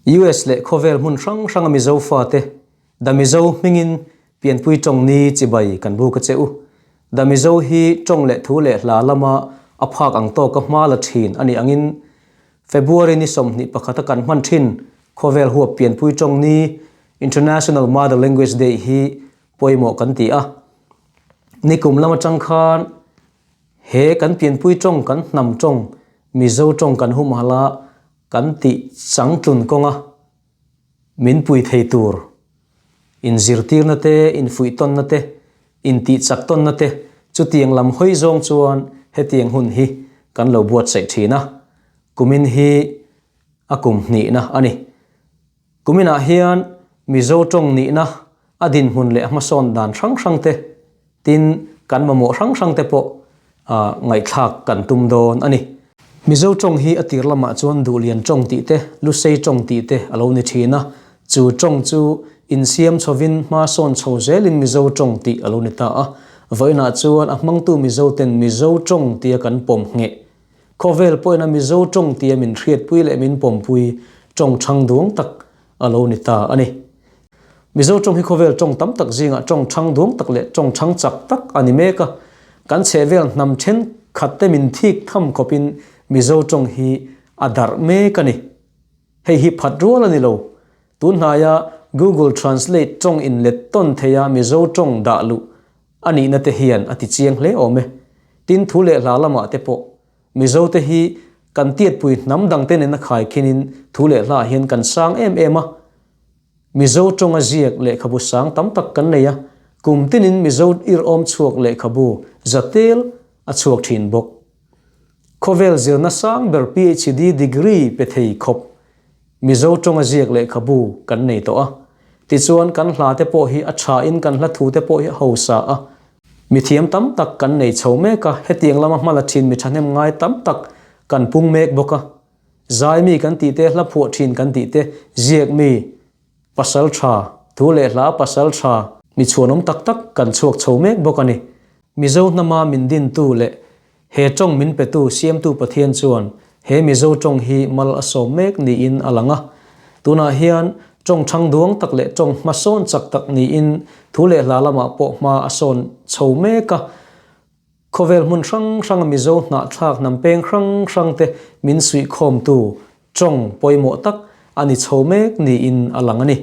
US leh khawvel hmun hrang hranga Mizo fate The Mizo hmingin pianpui tawng ni chibai kan buk a che u. The Mizo hi tawng leh thu leh hla lama a phak ang tawka hma la thin a nih angin February ni 21 a kan hman thin khawvel huap pianpui tawng ni International Mother Language Day hi pawimawh kan ti a. Nikum lam atang khan he kan pianpui tawng kan hnam tawng Mizo tawng kan humhalh a kan tih changtlun kawnga min pui thei tur inzirtirna te, infuihtawnna te, intihchaktawnna te chutiang lam hawi zawng chuan hetiang hun hi kan lo buatsaih thin a, kumin hi a kum hnihna a ni. Kuminah hian Mizo tawng nihna a dinhmun leh a hmasawn dan hrang hrang te, tin kan mamawh hrang hrang te pawh ngaihthlak kan tum dawn a ni. Mizo tawng hi a tir lamah chuan Duhlian tawng tih te, Lusei tawng tih te a lo ni thin a, chu tawng chu insiam chhovin hma sawn chho zelin Mizo tawng tih a lo ni ta a. Vawiinah chuan a hmangtu Mizo ten Mizo tawng tia kan pawm ngheh Khawvel pawhin a Mizo tawng tia min hriatpui leh min pawmpui tawng chhang duang tak a lo ni ta a ni. Mizo tawng hi khawvel tawng tam tak zingah tawng chhang duang tak leh tawng chhang chak tak a ni mek a. Kan chhehvel hnam thenkhat te min thik tham khawpin Mizo tawng hi a darh mek a ni. Hei hi phat rual a ni lo. Tun hnaia Google Translate tawng inlet tawn theia Mizo tawng dah luh A nihna te hian a ti chiang hle awm e. Tin thu leh hla lamah te pawh Mizo te hi kan tiatpui hnam dang te nena khaikhinin thu leh hlaah hian kan sang em em a. Mizo tawnga ziak lehkhabu sang tam tak kan nei a, kum tinin Mizo irhawm chhuak lehkhabu zatel a chhuak thin bawk. Khawvel zirna sang ber PhD degree pe thei khawp Mizo tawnga ziak lehkhabu kan nei tawh a. Tichuan kan hla te pawh hi a tha in kan hla thu te pawh hi a hausa a. Mithiam tam tak kan nei chho mek a, hetiang lama hmala thin mi thahnem ngai tam tak kan pung mek bawk a. Zai mi kan tih te, hla phuah thin kan tih te, ziak mi, pasal tha, thu leh hla pasal tha, mi chhuanawm tak tak kan chhuak chho mek bawk a ni. Mizo hnama min dintu leh He tawng min petu Siamtu Pathian chuan he Mizo tawng hi mal a sawm mek niin a lang a. Tunah hian tawng thang duang tak leh tawng hmasawn chak tak niin thu leh hla lamah pawh hma a sawn chho mek a. Khawvel hmun hrang hranga Mizo hnahthlak hnam peng hrang hrangte min suihkhawmtu tawng pawimawh tak a ni chho mek niin a lang a ni.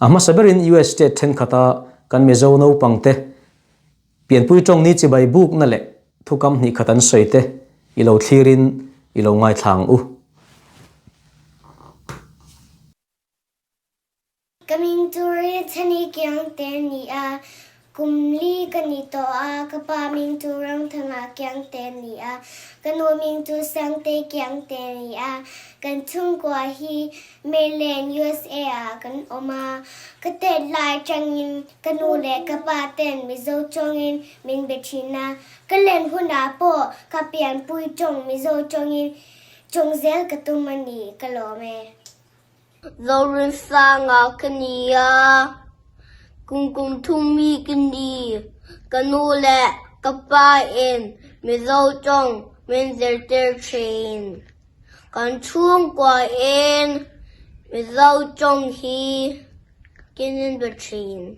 A hmasa berin US state thenkhata kan Mizo naupangte Pianpui tawng ni chibai bukna leh thukam hnih khat an sawi te i lo thlirin i lo ngaithla ang u. Ka ming chu Rinchhani Kiangte a ni a, kum li ka ni tawh a, ka pa ming chu Ramthanga Kiangte a ni a, ka nu ming chu Sangtei Kiangte a ni a, kan chhungkua hi Maryland, USA ah kan awm a, ka tet lai atangin Ka nu leh ka pa ten Mizo tawngin min be thin a, ka len hunah pawh ka pianpui tawng Mizo tawngin tawng zel ka tum a ni, ka lawm e. Zorinsanga ka ni a, kum kum thum mi ka ni. Ka nu leh ka pa in Mizo tawng min zirtir thin. Kan chhungkua in Mizo tawng hi Kin in be thin.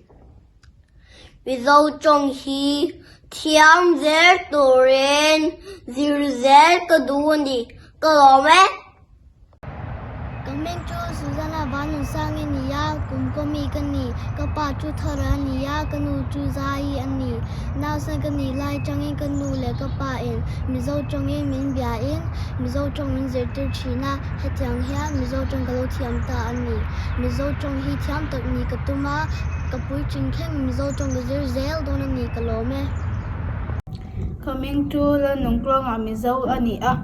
Mizo tawng hi thiam zel turin zir zel ka duh a ni. Ka lawm e. Ka hming chu Susanna Vannunsang i ni a, kum kaw mi ka ni. Ka pa chu Thara a ni a, ka nu chu Zai a ni. Nausen ka nih lai atangin ka nu leh ka pa in Mizo tawngin min biain Mizo tawng min zirtir thin a, hetiang hian Mizo tawng ka lo thiam ta a ni. Mizo tawng hi thiam tak ni ka tum a, ka puitling thleng Mizo tawng ka zir zel dawn a ni ka lawm e. Ka ming chu Lalnungtluangah Mizo a ni a,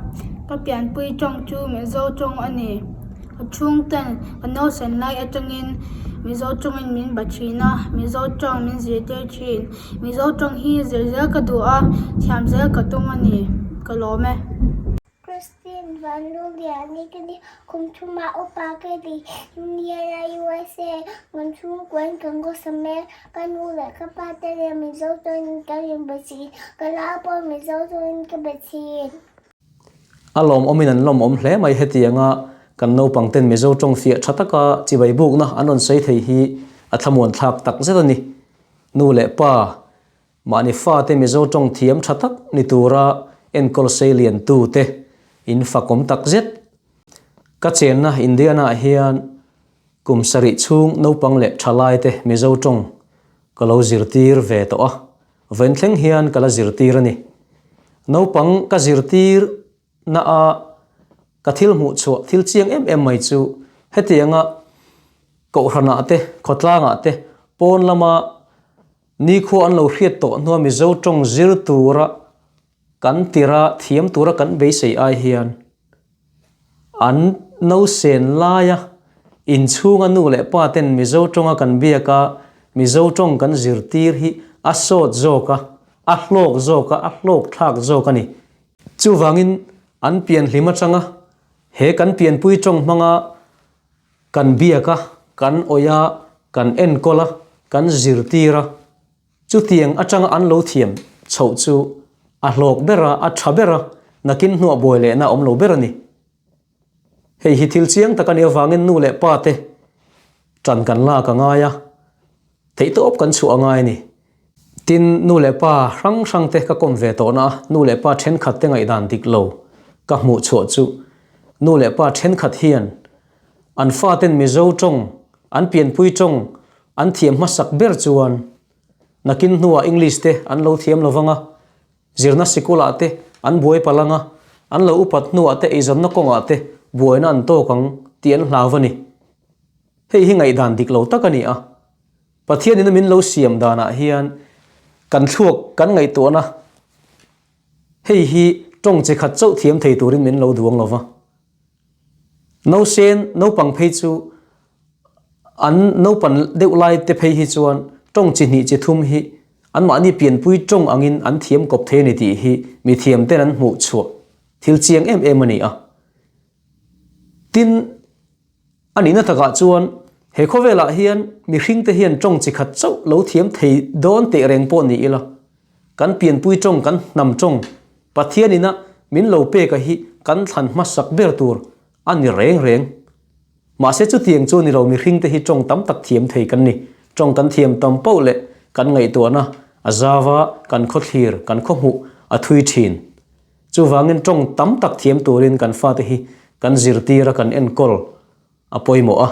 ka pianpui tawng chu Mizo tawng a ni. Ka chhungten ka nausen lai atangin Mizo tawngin min ba thin a, Mizo tawng min zirtir thin. Mizo tawng hi zir zel ka duh a, thiam zel ka tum a ni. Ka lawm e. Christine Vanluliani ka ni, kum thuma upa ka ni, Indiana, USA, kan chhungkuain kan khawsa mek, ka nu leh ka pa te leh Mizo tawngin kan inbe thin, ka nau pawh Mizo tawngin ka be thin. A lawmawmin an lawmawm hle mai hetianga. Kan naupang ten Mizo tawng fiah tha taka chibai bukna an rawn sawi thei hi a thlamuan thlak tak zet a ni. Nu leh pa, mahni fate Mizo tawng thiam tha tak ni tura enkawl sei lian tu te in fakawm tak zet. Ka chenna Indiana ah hian kum sarih chhung naupang leh thalai te Mizo tawng ka lo zirtir ve tawh a, vawiin thleng hian ka la zirtir a ni. Naupang ka zirtir na a ka thil hmuh chhuah thil chiang em em mai chu hetianga kohhranah te khawtlangah te pawn lama nikhua an lo hriat tawh hnua Mizo tawng zir tura kan tira thiam tura kan beisei ai hian an nausen laia inchhunga nu leh pa ten Mizo tawnga kan biak a Mizo tawng kan zirtir hi a sawt zawk a a hlawk zawk a a hlawk thlak zawk a ni. Chuvangin an pian hlim atanga he kan pianpui tawng hmanga kan biak a, kan awih a, kan enkawl a, kan zirtir a, chutiang atanga an lo thiam chhoh chu a hlawk ber a, a tha ber a, nakin hnuah buai lehna a awm lo ber a ni. Hei hi thil chiang tak a nih avangin nu leh pa te tan kan lak a ngai a, theihtawp kan chhuah a ngai a ni. Tin, nu leh pa hrang hrang te ka kawm ve tawhna a, nu leh pa thenkhat te ngaihdan dik lo ka hmuh chhuah chu nu leh pa thenkhat hian an faten Mizo tawng, an pianpui tawng an thiam hmasak ber chuan nakin hnuah English te an lo thiam lo vang a, Zirna sikulah te an buai palh anga, an lo upat hnuah te eizawnna kawngah te buaina an tawk ang tih an hlau a ni. Hei hi ngaihdan dik lo tak a ni a. Pathianin a min lo siam danah hian kan thluak kan ngaihtuahna hei hi tawng chi khat chauh thiam thei turin min lo duang lo va. Nausen naupang phei chu An naupan deuh lai te phei hi chuan tawng chi hnih chi thum hi anmahni pianpui tawng angin an thiam kawp thei a ni tih hi mi thiam ten an hmuh chhuah thil chiang em em a ni a. Tin, a nihna takah chuan he khawvelah hian mihring te hian tawng chi khat chauh lo thiam thei dawn teh reng pawh ni ila, kan pianpui tawng kan hnam tawng Pathian ina min lo peka hi kan thlan hmasak ber tur a ni reng reng. Mahse chutiang chu ni lo mihringte hi tawng tam tak thiam thei kan ni. Tawng kan thiam tam poh leh kan ngaihtuahna a zau a, kan khawthlir, kan khawhmuh a thui thin. Chuvangin tawng tam tak thiam turin kan fate hi kan zirtir a, kan enkawl a pawimawh a.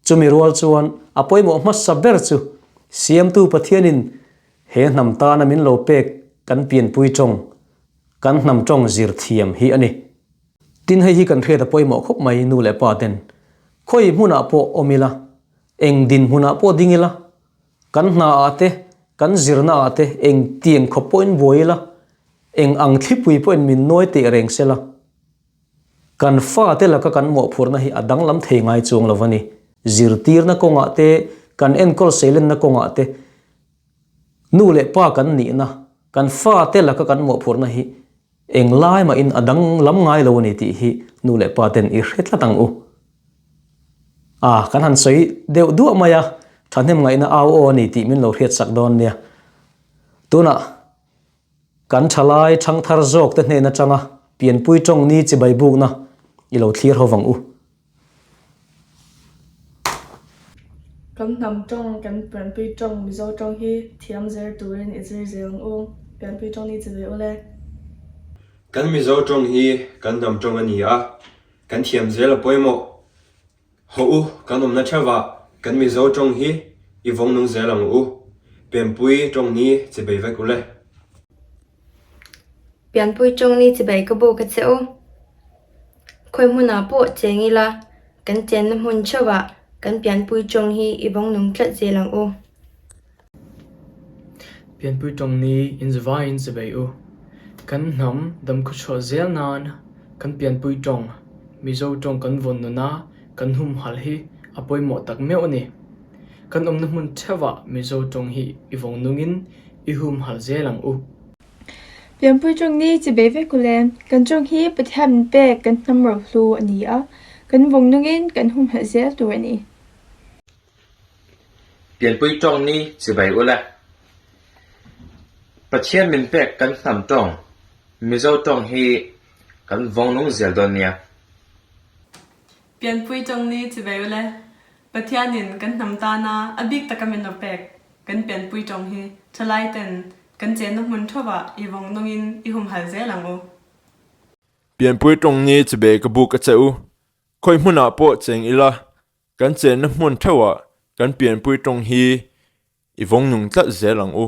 Chumi rual chuan a pawimawh hmasa ber chu Siamtu Pathianin he hnam tana min lo pek kan pianpui tawng, kan hnam tawng zir thiam hi a ni. Tin hei hi kan hriat a pawimawh khawp mai nu leh pa ten khawi hmunah pawh awm ila, eng dinhmunah pawh ding ila, kan hna ah te, kan zirna ah te eng tiang khawp pawhin buai ila, eng ang thlipui pawhin min nawi teh reng sela, kan fate laka kan mawhphurhna hi a danglam thei ngai chuang lo a ni. Zirtirna kawngah te, kan enkawl seilenna kawngah te, nu leh pa kan nihna, kan fate laka kan mawhphurhna hi Eng lai mahin a dang lam ngai lo a ni tih hi nu leh pa ten i hre tlat ang u. A, kan han sawi deuh duah mai a, thahnem ngaihna au aw a ni tih min lo hriat sak dawn nia. Tunah kan thalai thangthar zawk te hnen atanga pianpui tawng ni chibai bukna i lo thlir ho vang u. Kan hnam tawng, kan pianpui tawng, Mizo tawng hi thiam zer turin i zir zel ang u. Pianpui tawng ni chi ve u le. Kan Mizo tawng hi kan hnam tawng a ni a, kan thiam zel a pawimawh. Hawh u, kan awmna theuhah kan Mizo tawng hi i vawng nung zel ang u. Pianpui tawng ni chi bei vek u le. Pianpui tawng ni chi bei ka buk a che u. Khawi hmunah pawh cheng ila, kan chenna hmun theuhah kan pianpui tawng hi i vawng nung tlat zel ang u. Pianpui tawng ni inzavaiin chivei u. Kan hnam damkhawchhuah zel nan kan pianpui tawng, Mizo tawng kan vawn nuna kan humhalh hi a pawimawh tak meuh a ni. Kan awmna hmun theuhah Mizo tawng hi i vawng nungin i humhalh zel ang u. Pianpui tawng ni chi bei vek ule, kan tawng hi Pathian min pek kan hnam rohlu a ni a, kan vawng nungin kan humhalh zel tur a ni. Pianpui tawng ni chi bei ule, Pathian min pek kan hnam tawng, Mizo tawng hi kan vawng nung zel dawn nia. Pianpui tawng ni chivei ule. Pathianin kan hnam tana a bik taka min lo pek kan pianpui tawng hi thalai ten kan chenna hmun thovah i vawng nungin i humhal zel ang u. Pianpui tawng ni chivei ka buk a che u. Khawi hmunah pawh cheng ila kan chenna hmun theuhah kan pianpui tawng hi I vawng nung tlat zel ang u.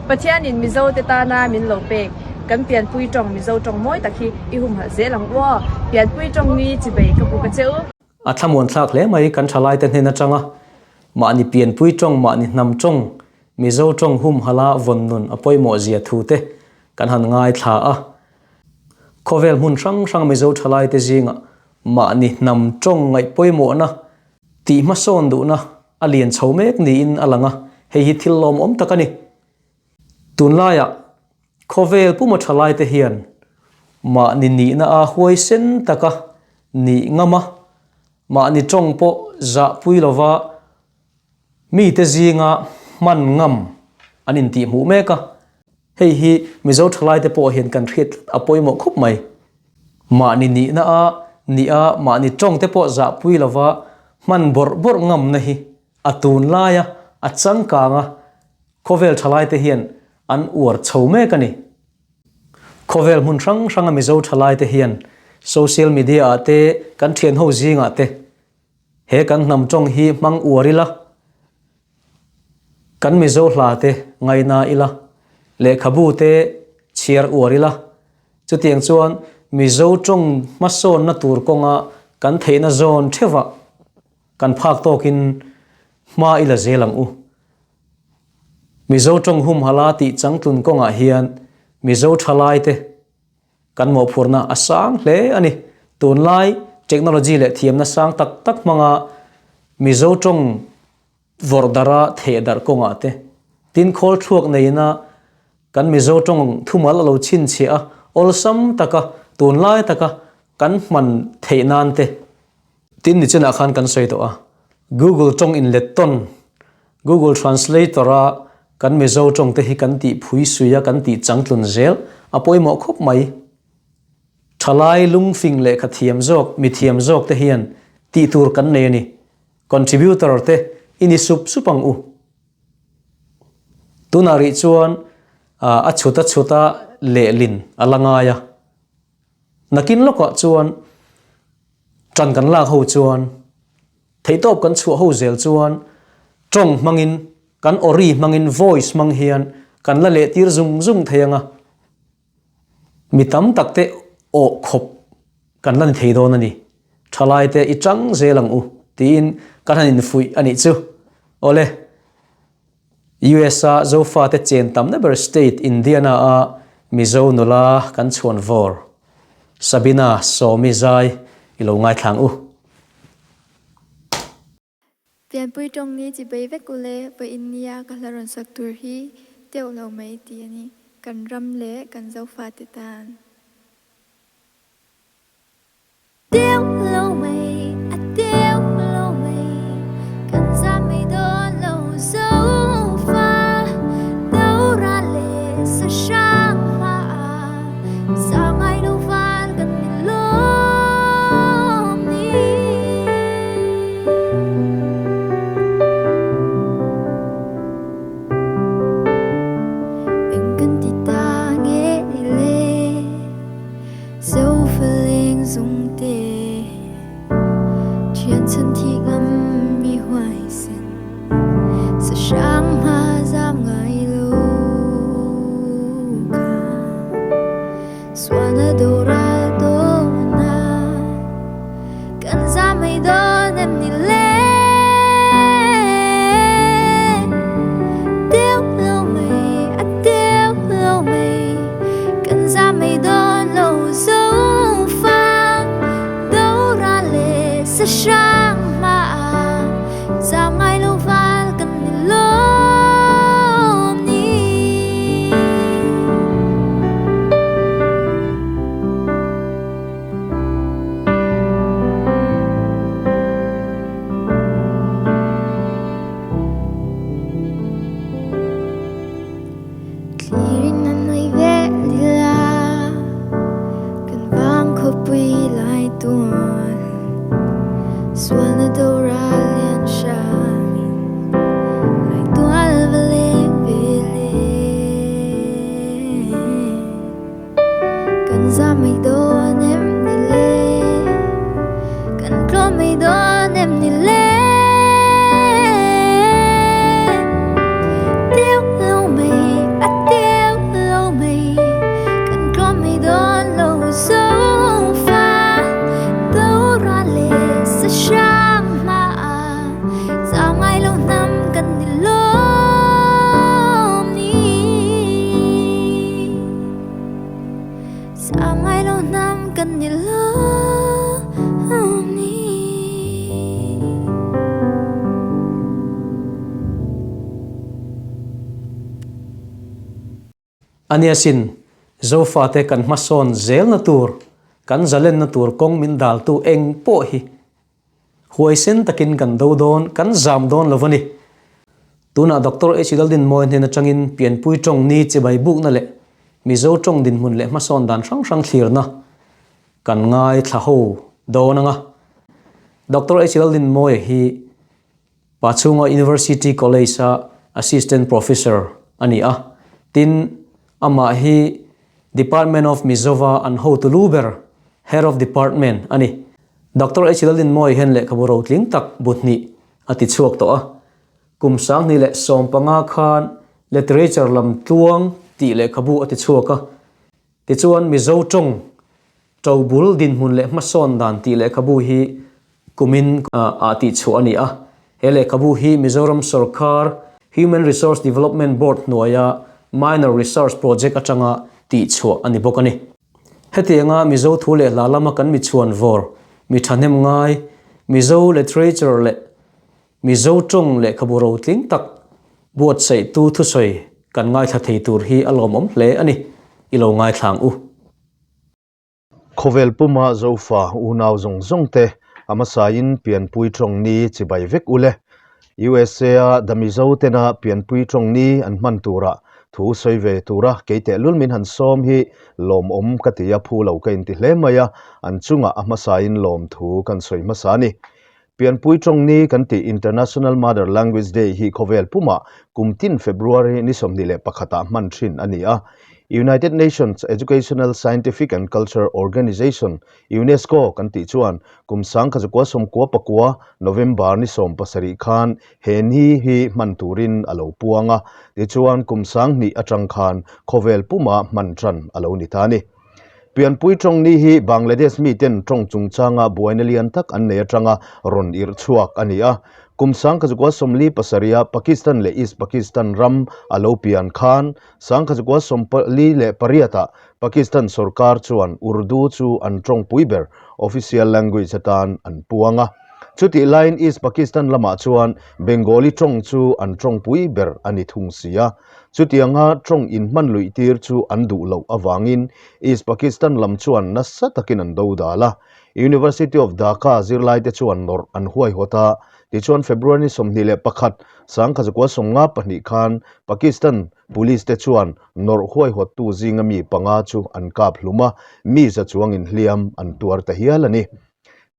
Pathianin Mizo te tana min lo pek, kan pianpui tawng Mizo tawng mawi tak hi i humhalh zel ang u aw. Pianpui tawng ni chibei ka buk a che u. A thlamuan thlak hle mai kan thalai te hnen atanga mahni pianpui tawng mahni hnam tawng Mizo tawng humhala vawn nun a pawimawh zia thu te kan han ngaithla a. Khawvel hmun hrang hrang Mizo thalai te zingah mahni hnam tawng ngaih pawimawhna Tih hmasawn duhna a lian chho mek niin a lang a, hei hi thil lawmawm tak a ni. Tunlaiah khawvel puma thalaite hian mahni nihna a huaisen taka nih ngam a, mahni tawng pawh zahpui lova mite zinga hman ngam an intihhmuh mek a. Hei hi Mizo thalaite pawh hian kan hriat tlat a pawimawh khawp mai. Mahni nihna a nih a, mahni tawngte pawh zahpui lova hman bawrh bawrh ngamna hi a tunlaia a changkanga khawvel thalaite hian an uar chho mek a ni. Khawvel hmun hrang hranga Mizo thalaite hian social media ah te kan thianho zingah te he kan hnam tawng hi hmang uar ila, Kan Mizo hla te ngaina ila, lehkhabu te chhiar uar ila, chutiang chuan Mizo tawng hmasawnna tur kawnga kan theihna zawn theuhah kan phak tawkin hma ila zel ang u. Mizo tawng humhala tih changtlun kawngah hian Mizo thalai te kan mawhphurhna a sang hle a ni. Tunlai technology leh thiamna sang tak tak hmanga Mizo tawng vawrh darh a theh darh kawngah te, tin khawl thluak neina kan Mizo tawng thumal a lo chhinchhiah a, awlsam taka tunlai taka kan hman theih nan te, Tin nichinah khan kan sawi tawh a, Google tawng inlet tawn, Google Translator a kan Mizo tawng te hi kan tih phui sui a, kan tih changtlun zel a pawimawh khawp mai. Thalai lungfing lehkha thiam zawk, mi thiam zawk te hian tih tur kan nei a ni. Contributor te i ni sup sup ang u. Tunah rih chuan a chhut a chhut a lehlin a la ngai a. Nakin lawkah chuan ṭan kan lak ho chuan theihtawp kan chhuah ho zel chuan ṭawng hmangin kan awri hmangin voice hmang hian kan la leh tir zung zung thei ang a, mi tam tak te awh khawp kan la ni thei dawn a ni. Ṭhalai te i ṭang zel ang u tiin kan han infuih a nih chu. Awle. US-a Zofate chen tamna ber state Indiana-a Mizo nula kan chhuan vawr Sabina Sawmi zai i lo ngaithlang u. Pianpui tawng ni chi bei vek ule vawiin nia ka hla rawn sak tur hi teuh lo mai tih a ni kan ram leh kan Zofate tan. Teuh lo mai, a teuh lo mai, kan zam mai dawn lo zo fa, Dora leh sa hrang hma a, sa ngai lo val kan ni lawm ni. Eng kan ti ta nge le? Zofeleng zungte Thian chhan thih ngam mi huaisen Sahrang hma zam ngai lo kha Sualna doral tawn a Kan zam mai dawn em ni le Teuh lo mai a teuh lo mai Kan zam mai dawn lo zo fa Dora leh sahrang hma ah Zam ngai lo val kan ni lawm ni. Thlirin an hawi ve lila, kan vang khawpui lai tual. zam mai dawn em ni le? Kan tlawm mai dawn em ni le? Teu lo mai, a teu lo mai, kan tlawm mai dawn lo zo fa. Do ra leh sa hrang hma a, zam ngai lo hnam kan ni lawm ni. Zam ngai lo hnam kan ni lawm ni. Ania sin, Zofate kan hmasawn zelna tur, kan zalenna tur kawng min daltu eng pawh hi huaisen takin kan do dawn, kan zam dawn lo a ni. Tunah Doctor H. Laldinmawi hnen atangin pianpui tawng ni chibai bukna leh Mizo tawng dinhmun leh hmasawn dan hrang hrang thlirna kan ngaithla ho dawn ang a. Doctor H. Laldinmawia hi Pachhunga University College-a Assistant Professor a ni a, tin, amah hi Department of Mizova an hotu lu ber, Head of Department, a ni. Doctor H. Lalinmawii hian lehkhabu rotling tak bu hnih a ti chhuak tawh a. Kum 2015 khan Literature lam tluang tih lehkhabu a ti chhuak a. Tichuan, Mizo tawng Ṭobul dinhmun leh hmasawn dan tih lehkhabu hi kumin ah tihchhuah a ni a. He lehkhabu hi Mizoram sawrkar Human Resource Development Board hnuaia Minor Research Project atanga tihchhuah a ni bawk a ni. Hetianga Mizo thu leh hla lama kan mi chhuan vawr, mi thahnem ngai, Mizo literature leh Mizo tawng lehkhabu rotling tak buatsaihtu thusawi kan ngaithla thei tur hi a lawmawm hle a ni. I lo ngaithla ang u. Khawvel puma Zofa unau zawng zawng te a hmasain pianpui tawng ni chibai vek u le. USA a The Mizo tena pianpui tawng ni an hman tura thu sawi ve tura kei tehlul min han sawm hi lawmawm ka ti a, phu lo ka inti hle mai a, an chungah a hmasain lawmthu kan sawi hmasa a ni. Pianpui tawng ni kan tih International Mother Language Day hi khawvel pumah kum tin February ni 21 ah hman thin a ni a. United Nations Educational, Scientific and Culture Organization, UNESCO, kan tih chuan kum 1999 November ni 17 khan he ni hi hman turin a lo puang a, tichuan kum 2000 atang khan khawvel puma hman tan a lo ni ta a ni. Pianpui tawng ni hi Bangladesh miten tawng chungchanga buaina lian tak an nei atanga rawn irh chhuak a ni a. Kum 1947 a Pakistan leh East Pakistan ram a lo pian khan 1948 ah Pakistan sorkar chuan Urdu chu an tawngpui ber, official language, atan an puang a. Chutih laiin East Pakistan lamah chuan Bengali tawng chu an tawngpui ber a ni thung si a. Chutianga tawng inhman luih tir chu an duh loh avangin East Pakistan lam chuan nasa takin an do dal a. University of Dhaka zirlaite chuan nawrh an huaihawt a, tichuan February ni 21, 1952 khan Pakistan Police te chuan nawrh huaihawttu zinga mi panga chu an kap hlum a, mi za chuang inhliam an tuar ta hial a ni.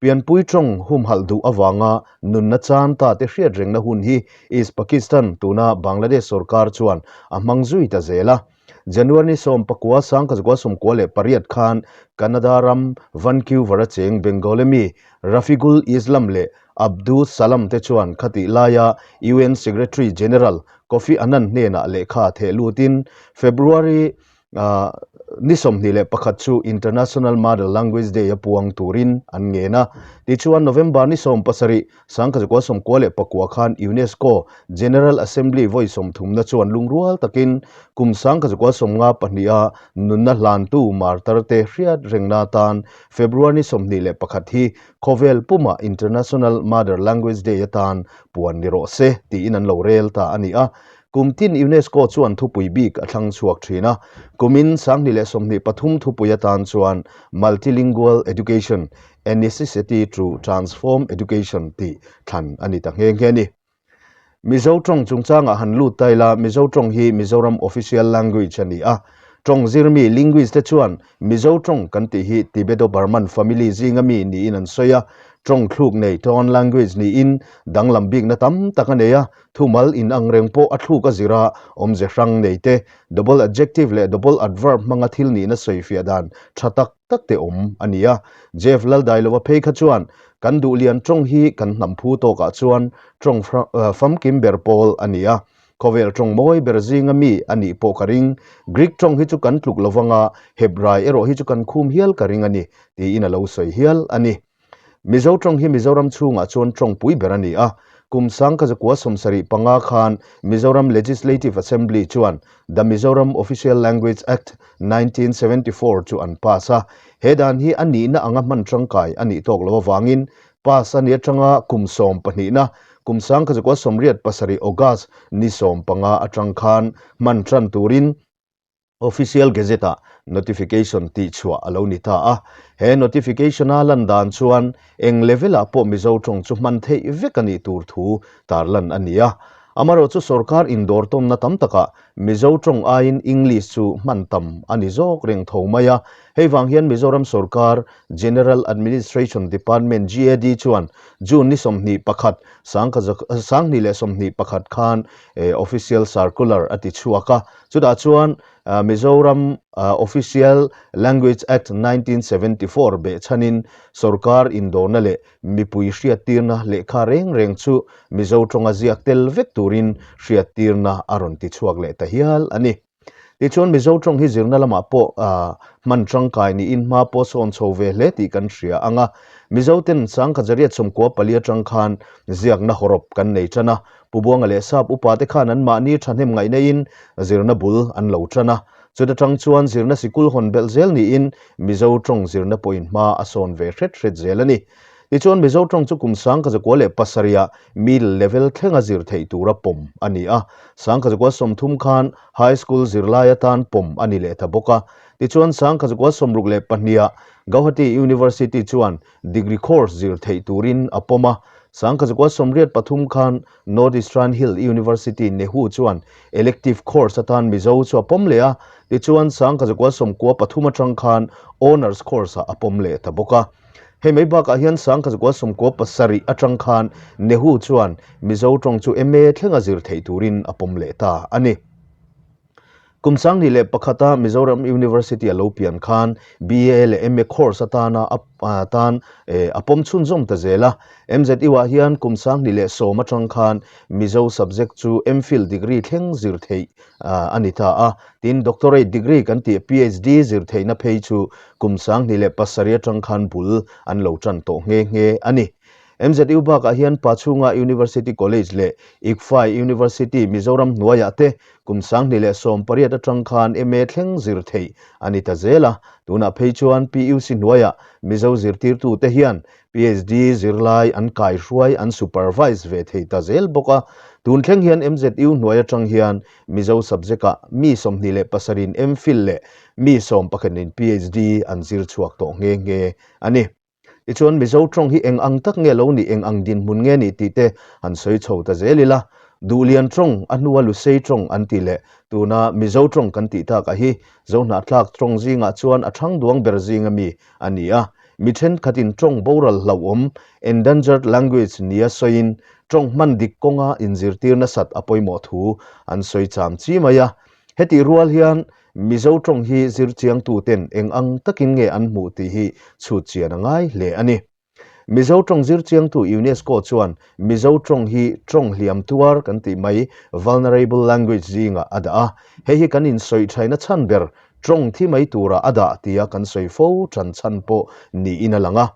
Pianpui tawng humhalh duh avanga nunna chan ta te hriat rengna hun hi East Pakistan, tuna Bangladesh sorkar chuan a hmang zui ta zel a. January ni 19, 1998 khan Canada ram Vancouver-a cheng Bengali mi Rafiqul Islam leh Abdus Salam te chuan khatih laia UN Secretary General Kofi Annan hnenah lehkha theh lutin February Ni 21 chu International Mother Language Day a puang turin an ngen a. Tichuan November ni 17, 1999 khan UNESCO General Assembly vawi sawmthumna chuan lungrual takin kum 1952 a nunna hlantu martarte hriat rengna atan February ni 21 hi khawvel puma International Mother Language Day atan puan ni rawh se tiin an lo rel ta a ni a. Kum tin UNESCO chuan thupui bik a thlang chhuak thin a, kumin 2023 thupui atan chuan Multilingual Education, A Necessity to Transform Education tih thlan a ni ta nghe nghe a ni. Mizo tawng chungchangah han lut ta ila, Mizo tawng hi Mizoram official language a ni a. Tawng zirmi, linguist, te chuan Mizo tawng kan tih hi Tibeto-Burman family zinga mi niin an sawi a. Tawng thluk nei, tone language, niin danglam bikna tam tak a nei a, thumal inang reng pawh a thluk a zir a, awmze hrang nei te, double adjective leh double adverb hmanga thil nihna sawifiah dan tha tak tak te awm a ni a. Jeff Laldailova phei kha chuan, Kan duhlian tawng hi kan hnam phu tawkah chuan tawng famkim ber pawl a ni a. Khawvel tawng mawi ber zinga mi a nih pawh ka ring. Greek tawng hi chu kan tluk lo vanga, Hebrai erawh hi chu kan khum hial ka ring a ni, tiin a lo sawi hial a ni. Mizo tawng hi Mizoram chhungah chuan tawng pui ber a ni a. Kum sangkazakua 75 khan Mizoram Legislative Assembly chuan The Mizoram Official Language Act, 1974 chu an pass a. He dan hi a nihna anga hman tangkai a nih tawk loh avangin pass a ni atanga kum sawmpahnihna, kum sangkazakua 87 August ni 15 atang khan hman tan turin Official Gazette-ah notification tihchhuah a lo ni ta a. He notification-a lan dan chuan eng level-ah pawh Mizo tawng chu hman theih vek a nih tur thu tarlan a ni a. Amaherawhchu sorkar indawr tawnna tam takah Mizo tawng aiin English chu hman tam a ni zawk reng tho mai a. Hei vang hian Mizoram sorkar General Administration Department, GAD, chuan June ni 21, 2021 khan Official Circular a ti chhuak a. Chutah chuan Mizoram Official Language Act 1974 behchhanin sorkar indawrna leh mipui hriattirna lehkha reng reng chu Mizo tawnga ziak tel vek turin hriattirna a rawn ti chhuak leh ta hial a ni. Tichuan Mizo tawng hi zirna lamah pawh hman tangkai niin hma pawh sawn chho ve hle tih kan hria ang a. Mizo ten Sangkhazariat 94 atang khan ziakna hawrawp kan nei tan a, Pu Buanga leh Sap upa te khan an mahni thahnem ngaihna-in zirna bul an lo tan a. Chuta tang chuan zirna sikul hawn belh zel niin Mizo tawng zirna pawhin hma a sawn ve hret hret zel a ni. Tichuan Mizo tawng chu kum 1907-ah middle level thlenga zir theih tura pawm a ni a. 1930 khan high school zirlai atan pawm a ni leh ta bawk a. Tichuan 1962-ah Gauhati University chuan Degree course zir theih turin a pawm a, 1983 khan North Eastern Hill University, NEHU, chuan elective course atan Mizo chu a pawm leh a, tichuan 1993 atang khan Honours course-ah a pawm leh ta bawk a. Hei mai bakah hian 1977 atang khan NEHU chuan Mizo tawng chu MA thlenga zir theih turin a pawm leh ta a ni. Kum 2001 a Mizoram University a lo pian khan BA leh MA course atana a tan a pawm chhunzawm ta zel a. MZU ah hian kum 2010 atang khan Mizo subject chu MPhil degree thleng zir theih a ni ta a. Tin, Doctorate degree kan tih PhD zir theihna phei chu kum 2007 atang khan bul an lo tan tawh nghe nghe a ni. MZU bakah hian Pachhunga University College leh ICFAI University Mizoram hnuaiah te kum 2018 atang khan MA thleng zir theih a ni ta zel a. Tunah phei chuan PUC hnuaiah Mizo zirtirtute hian PhD zirlai an kaihruai an supervise ve thei ta zel bawk a. Tun thleng hian MZU hnuai atang hian Mizo subject-ah mi 27 in MPhil leh mi 11 in PhD an zir chhuak tawh nghe nghe a ni. Tichuan Mizo tawng hi eng ang tak nge lo nih, eng ang dinhmun nge nih tih te han sawi chho ta zel ila. Duhlian tawng, a hnua Lusei tawng an tih leh tuna Mizo tawng kan tih takah hi Zohnahthlak tawng zingah chuan a thang duang ber zinga mi a ni a. Mi thenkhatin tawng boral hlauhawm, endangered language, nia sawiin tawng hman dik kawnga inzirtir nasat a pawimawh thu an sawi cham chi mai a. Hetih rual hian Mizo tawng hi zir chiangtuten eng ang takin nge an hmuh tih hi chhut chian a ngai hle a ni. Mizo tawng zir chiangtu UNESCO chuan Mizo tawng hi tawng hliam tuar kan tih mai, vulnerable language, zingah a dah a. Hei hi kan insawi thaina chhan ber tawng thi mai tura a dah tia kan sawi fo tan chhan pawh niin a lang a.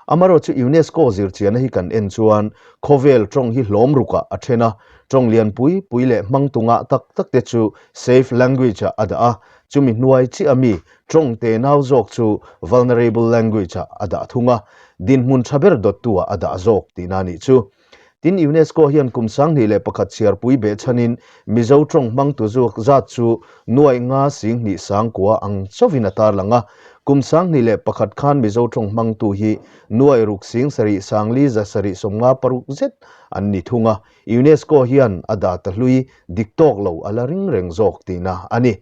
Amaherawh chu UNESCO zirchianna hi kan en chuan khawvel tawng hi hlawm rukah a then a, tawng lian pui pui leh hmang tungah tak tak te chu safe language ah a dah a, chumi hnuai chiah ami tawng te nau zawk chu vulnerable language ah a dah thung a, dinhmun tha ber dawttu ah a dah zawk tihna nih chu. Tin, UNESCO hian kum 2001 chhiarpui behchhanin Mizo tawng hmangtu zuak zat chu nuaih nga 20 sangkua ang chauhin a tarlang a. Kum 2001 khan Mizo tawng hmangtu hi nuaih ruk 7 sangli 700 56 zet an ni thung a. UNESCO hian a data hlui dik tawk lo a la ring reng zawk tihna a ni.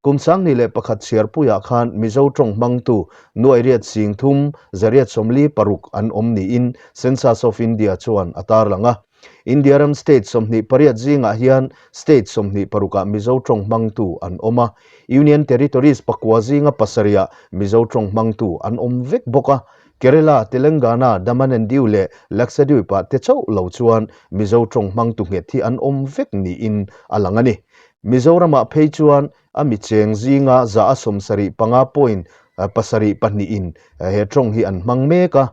Kum 2001 chhiarpuiah khan Mizo tawng hmangtu nuairiat 30 646 an awm niin Census of India chuan a tarlang a. India ram state 28 zingah hian state 26 ah Mizo tawng hmangtu an awm a. Union Territories pakua zinga pasarihah Mizo tawng hmangtu an awm vek bawk a. Kerala, Telangana, Daman and Diu leh Lakshadweep ah te chauh lo chuan Mizo tawng hmangtu nghet hi an awm vek niin a lang a ni. Mizoramah phei chuan a mi cheng zinga 75 point pasarih pahnihin he tawng hi an hmang mek a.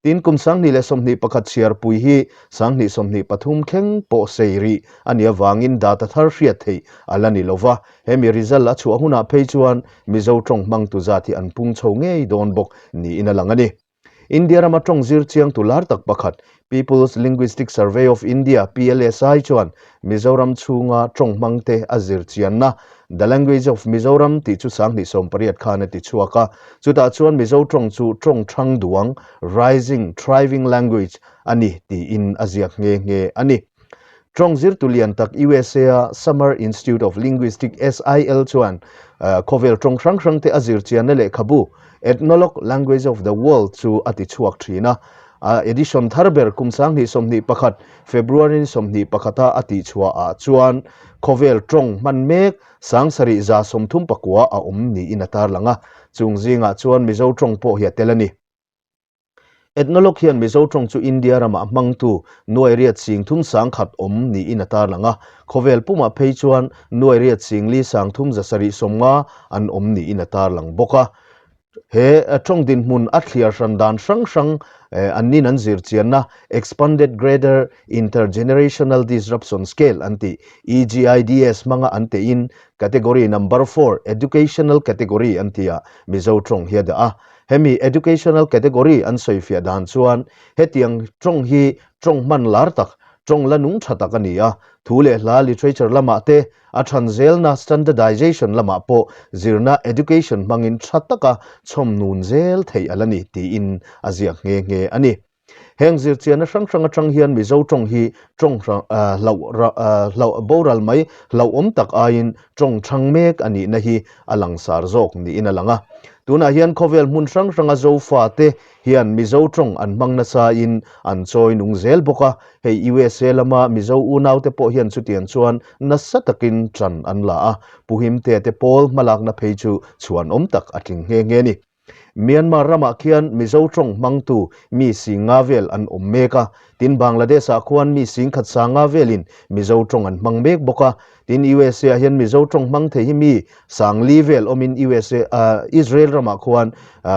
Tin, kum 2021 chhiarpui hi 2023 thleng pawh sei rih a nih avangin data thar hriat theih a la ni lo va. Hemi result a chhuah hunah phei chuan Mizo tawng hmangtu zat hi an pung chho ngei dawn bawk niin a lang a ni. India rama tawng zir chiangtu lar tak pakhat, People's Linguistic Survey of India, PLSI, chuan Mizoram chhunga tawng hmangte a zir chianna The Language of Mizoram tih chu 2018 khan a ti chhuak a. Chutah chuan Mizo tawng chu tawng thang duang, rising, thriving language, a ni tiin a ziak nghe nghe a ni. Tawng zirtu lian tak USA-a Summer Institute of Linguistic, SIL, chuan khawvel tawng hrang hrangte a zir chianna lehkhabu Ethnologue, Language of the World chu a ti chhuak thin a. A edition thar ber kum 2021 February ni 21 a a tihchhuah ah chuan khawvel tawng hman mek 7139 a awm niin a tarlang a. Chung zingah chuan Mizo tawng pawh hi a tel a ni. Ethnologue hian Mizo tawng chu India ramah hmangtu nuairiat sing thum 10,000 awm niin a tarlang a, khawvel pumah phei chuan nuairiat sing li 3,000 750 an awm niin a tarlang bawk a. He tawng dinhmun a thliar hran dan hrang hrang an nin an zir chianna Expanded Greater Intergenerational Disruption Scale an tih, EGIDS, hmanga an tehin Category Number 4, Educational Category an tihah Mizo tawng hi a dah a. Hemi educational category an sawifiah dan chuan hetiang tawng hi tawng hman lar tak, tawng la nung tha tak a ni a, thu leh hla literature lamah te, a than zelna standardization lamah pawh zirna education hmangin tha taka chhawm nun zel theih a la ni tiin a ziak nghe nghe a ni. Heng zirchianna hrang hrang atang hian Mizo tawng hi tawng hlauh boral mai hlauhawm tak aiin tawng thang mek a nihna hi a langsar zawk niin a lang a. Tunah hian khawvel hmun hrang hranga Zofate hian Mizo tawng an hmang nasain an chawi nung zel bawk a, hei USA lama Mizo unaute pawh hian chutiang chuan nasa takin tan an la a, Pu Himtea te pawl hmalakna phei chu chhuanawm tak a tling nghe nghe a ni. Myanmar ramah khian Mizo tawng hmangtu mi 50 vel an awm mek a, tin Bangladesh-ah khuan mi 10,150 velin Mizo tawng an hmang mek bawk a, tin USA-ah hian Mizo tawng hmang thei hi mi 4,000 vel awmin USA, Israel ramah khuan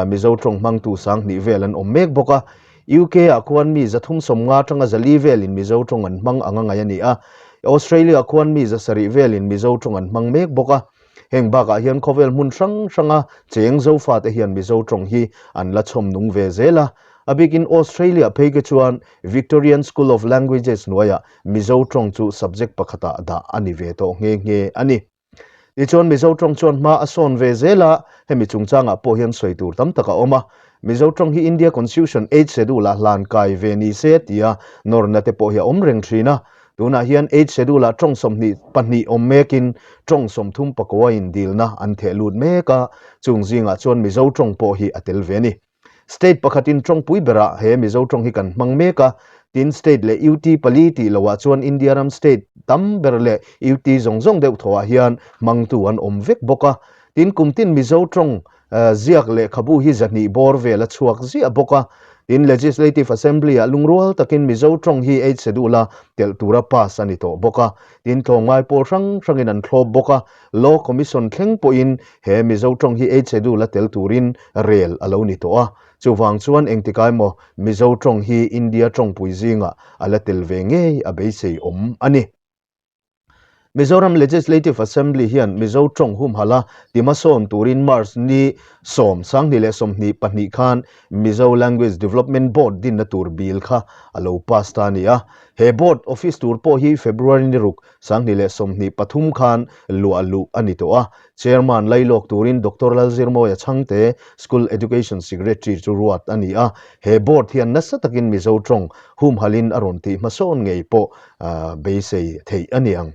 Mizo tawng hmangtu 2,000 vel an awm mek bawk a, UK-ah khuan mi 350 atanga 400 velin Mizo tawng an hmang anga ngaih a ni a, Australia-ah khuan mi 700 velin Mizo tawng an hmang mek bawk a. Heng bakah hian khawvel hmun hrang hranga cheng Zofate hian Mizo tawng hi an la chhawm nung ve zel a. A bikin Australia phei ke chuan Victorian School of Languages hnuaiah Mizo tawng chu subject pakhatah dah a ni ve tawh nghe nghe a ni. Tichuan Mizo tawng chuan hma a sawn ve zel a, hemi chungchangah pawh hian sawi tur tam tak a awm a. Mizo tawng hi India Constitution Eighth Schedule ah hlan kai ve ni se tia nawrna te pawh hi a awm reng thin a. Tunah hian Eighth Schedule ah tawng 22 awm mekin tawng 34 in dilna an theh lut mek a, chung zingah chuan Mizo tawng pawh hi a tel ve a ni. State pakhatin tawng pui berah he Mizo tawng hi kan hmang mek a, tin state leh UT pali tih loah chuan India ram state tam ber leh UT zawng zawng deuh thawhah hian hmangtu an awm vek bawk a. Tin kum tin Mizo tawng Ziak lehkhabu hi 200 bawr vel a chhuak ziah bawk a, tin Legislative Assembly-ah lungrual takin Mizo tawng hi Eighth Schedule-a telh tura pass a ni tawh bawk a, tin tlawmngai pawl hrang hrangin an thlawp bawk a, Law Commission thleng pawhin he Mizo tawng hi Eighth Schedule-a tel turin rel a lo ni tawh a, chuvang chuan engtikai maw Mizo tawng hi India tawngpui zingah a la tel ve ngei a beisei awm a ni. Mizoram Legislative Assembly hian Mizo tawng humhalh a timasawn turin March ni 10, 2022 khan Mizo Language Development Board dinna tur bill kha a lo pass ta a ni a. He board office tur pawh hi February ni 6, 2023 khan luah luh a ni tawh a. Chairman lailawk turin Doctor Lalzirmawia Chhangte, School Education Secretary chu ruat a ni a. He board hian nasa takin Mizo tawng humhalhin a rawn tih hmasawn ngei pawh beisei theih a ni ang.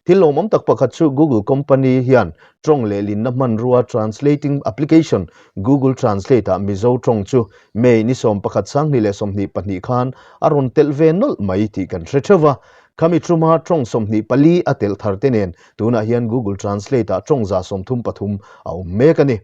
Thil lawmawm tak pakhat chu Google company hian tawng lehlinna hmanrua translating application Google Translate ah Mizo tawng chu May ni 11 2022 khan a rawn telh ve nawlh mai tih kan hre theuh va. Khami tuma tawng 24 a telh thar te nen tunah hian Google Translate ah tawng 133 a awm mek a ni.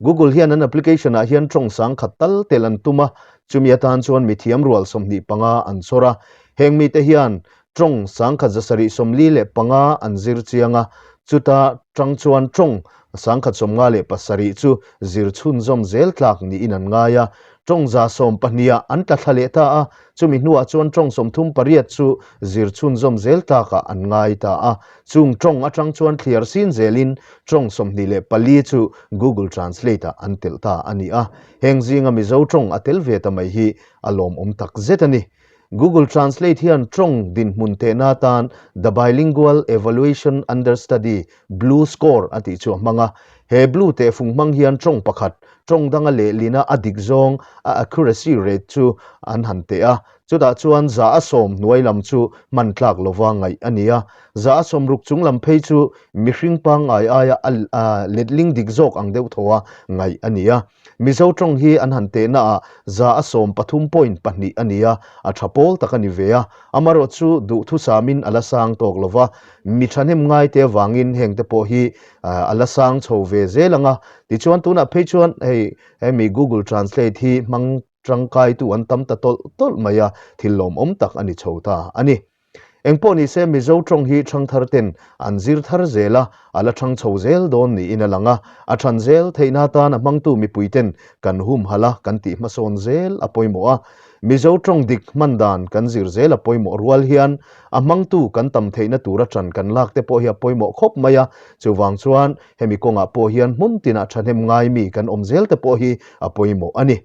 Google hian an application ah hian tawng 1000 tal tel an tum a, chumi atan chuan mithiam rual 25 an chhawr a. Heng mite hian tawng 1775 an zir chiang a, chuta tang chuan tawng 1057 chu zir chhunzawm zel tlak niin an ngai a. Tawng 12 ah an tla thla leh ta a, chumi hnuah chuan tawng 38 chu zir chhunzawm zel tlakah an ngai ta a. Chung tawng atang chuan thliar sin zelin tawng 24 chu Google Translate ah an telh ta a ni a. Heng zinga Mizo tawng a tel ve ta mai hi a lawmawm tak zet a ni. Google Translate hian tawng dinhmun tehna atan The Bilingual Evaluation Under Study Blue Score a tih chu a hmang a. He blue tehfung hmang hian tawng pakhat, tawng danga lehlina a dik zawng, a accuracy rate chu an han teh a. Chutah chuan 100% hnuai lam chu hman tlak lova ngaih a ni a. 60% chung lam phei chu mihring pangngai aia a letling dik zawk ang deuh thaw a ngaih a ni a. Mizo tawng hi an han tehna ah 13.2% a ni a, a tha pawl tak a ni ve a. Amarawh chu duhthusamin a la sang tawk lo va, mi thahnem ngaite avangin hengte pawh hi a la sang chho ve zel ang a. Tichuan tunah phei chuan hei hemi Google Translate hi hmang tangkaitu an tam ta tawlh tawlh mai a, thil lawmawm tak a ni chho ta a ni. Engpawh ni se Mizo tawng hi thangthar ten an zir thar zel a, a la thang chho zel dawn niin a lang a, a than zel theihna atan a hmangtu mipui ten kan humhalh a, kan tih hmasawn zel a pawimawh a. Mizo tawng dik hman dan kan zir zel a pawimawh rual hian a hmangtu kan tam theihna tura tan kan lak te pawh hi a pawimawh khawp mai a, chuvang chuan hemi kawngah pawh hian hmun tinah thahnem ngai mi kan awm zel te pawh hi a pawimawh a ni.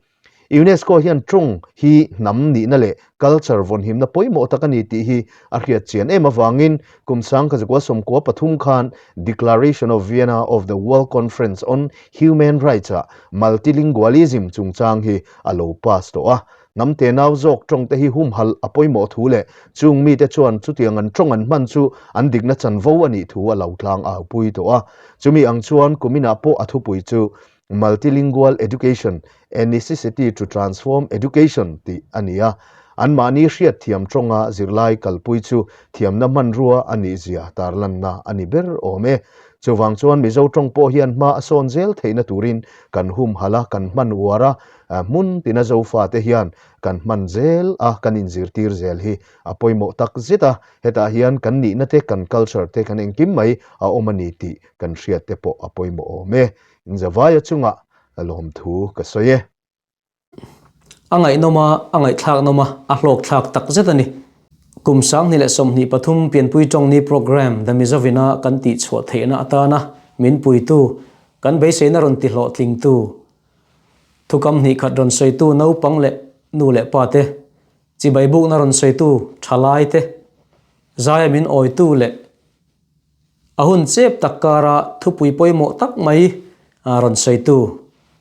UNESCO hian tawng hi hnam nihna leh culture vawnhimna pawimawh tak a ni tih hi a hriat chian em avangin kum 1993 khan Declaration of Vienna of the World Conference on Human Rights-ah multilingualism chungchang hi a lo pass tawh a. Hnam tenau zawk tawng te hi humhalh a pawimawh thu leh chung mite chuan chutiang an tawng an hman chu an dikna chanvo a nih thu a lo tlang aupui tawh a. Chumi ang chuan kuminah pawh a thupui chu Multilingual Education, A Necessity to Transform Education tih a ni a. Anmahni hriatthiam tawnga zirlai kalpui chu thiamna hmanrua a nihzia tarlanna a ni ber awm e. Chuvang chuan Mizo tawng pawh hian hma a sawn zel theihna turin kan humhalh a, kan hman uar a, hmun tina Zofate hian kan hman zel a, kan inzirtir zel hi a pawimawh tak zet a. Hetah hian kan nihna te, kan culture te, kan engkim mai a awm a ni tih kan hriat te pawh a pawimawh awm e. Inzavaia chungah lawmthu ka sawi e. A ngaihnawm a, a ngaihthlaknawm a, a hlawkthlak tak zet a ni. Kum 2023 Pianpui Tawngni Programme The Mizovina kan tihchhuah theihna atana min puitu, kan beiseina rawn tihlawhtlingtu, thukam hnih khat rawn sawitu naupang leh nu leh pa te, chibai bukna rawn sawitu thalai te, zaia min awitu leh A hun chep tak kara thupui pawimawh tak mai rawn sawitu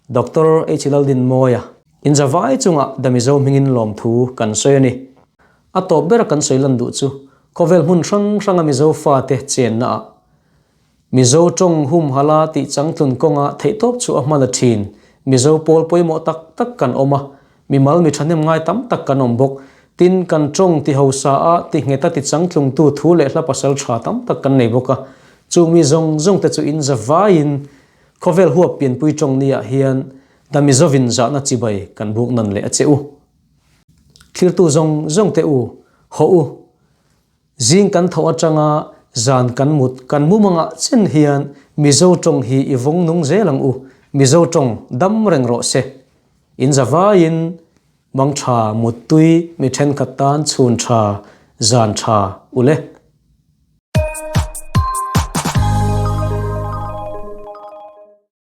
Doctor H Laldinmawia inzavai chungah The Mizo hmingin lawmthu kan sawi a ni. A tawp bera kan sawi lan duh chu khawvel hmun hrang hranga Mizo fate chenna ah Mizo tawng humhala tih changtlun kawnga theihtawp chu a hman a thin. Mizo pawl pawimawh tak tak kan awm a, Mimal mi thahnem ngai tam tak kan awm bawk. Tin, kan tawng ti hausa a, ti nghet a ti changtlungtu thu leh hla pasal tha tam tak kan nei bawk a. Chung mi zawng zawng te chu in za vaiin khawvel huap pianpui tawng ni ah hian dami zovin zahna chibai kan buk nan leh a che u. Thlirtu zawng zawng te u, hawh u. Zing kan tho atanga zan kan mut kan mumangah chen hian Mizo tawng hi i vawng nung zel ang u, Mizo tawng dam reng rawh se. In za vaiin mang tha muttui mi thenkhat tan chhun tha zan tha u le.